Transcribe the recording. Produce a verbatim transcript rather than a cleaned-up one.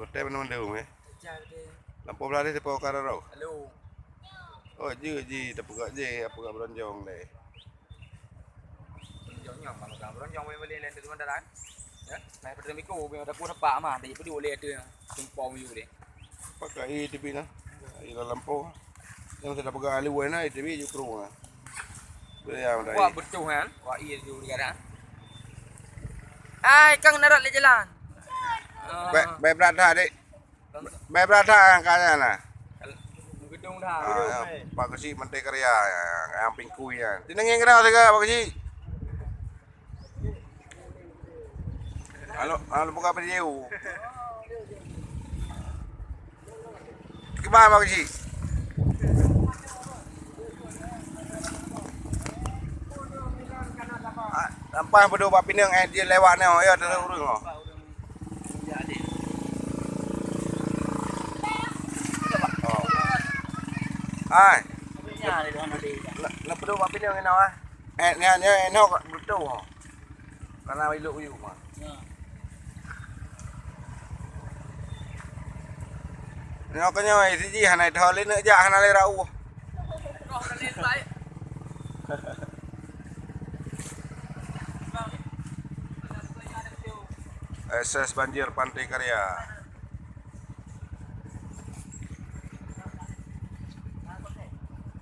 Hotel mana-mana dulu, eh? Hotel deh. Lampôh belah deh, siapa orang raro? Halo. Oh, je, je, tapeugah je, apa kat Beronjong deh. Beronjong, nyang mana Beronjong boleh-boleh lain tu sementara. Ya, naik pada miko, biar ada pun nampak mah, dia perlu oleh ada yang tumpang you deh. Pakai air tapi nah. Air dalam lampôh. Yang sudah pegang air luar nah, air tapi you keruh nah. Boleh ya, dah. Wah, betul kan? Wah, iya tu dia dah. Ai, kang narat le jalan. Ah. Baik, baik berat dah, dek. Baik berat dah angkanya nah. Gedung dah. Ah, ya, Pak Kecik Menteri Karya, ya, yang pingkui ya. Tinengin kena juga Pak Kecik. Halo, halo buka video. Kiban Pak Kecik. Ah, sampai peduk bak Pinang, eh, dia lewat ni, oh, ya, ada urang, oh. Oh. Hai. Nak, nak peduk bak Pinang ni, oh, eh. Eh, ni, ni, ni, betul, oh. Karena ilok you mah. Ya. Nyoe keunyoe siji hana ithon lé neuk jak hana lé rauh. Roh ka lé baik. S S banjir Pantai Karya.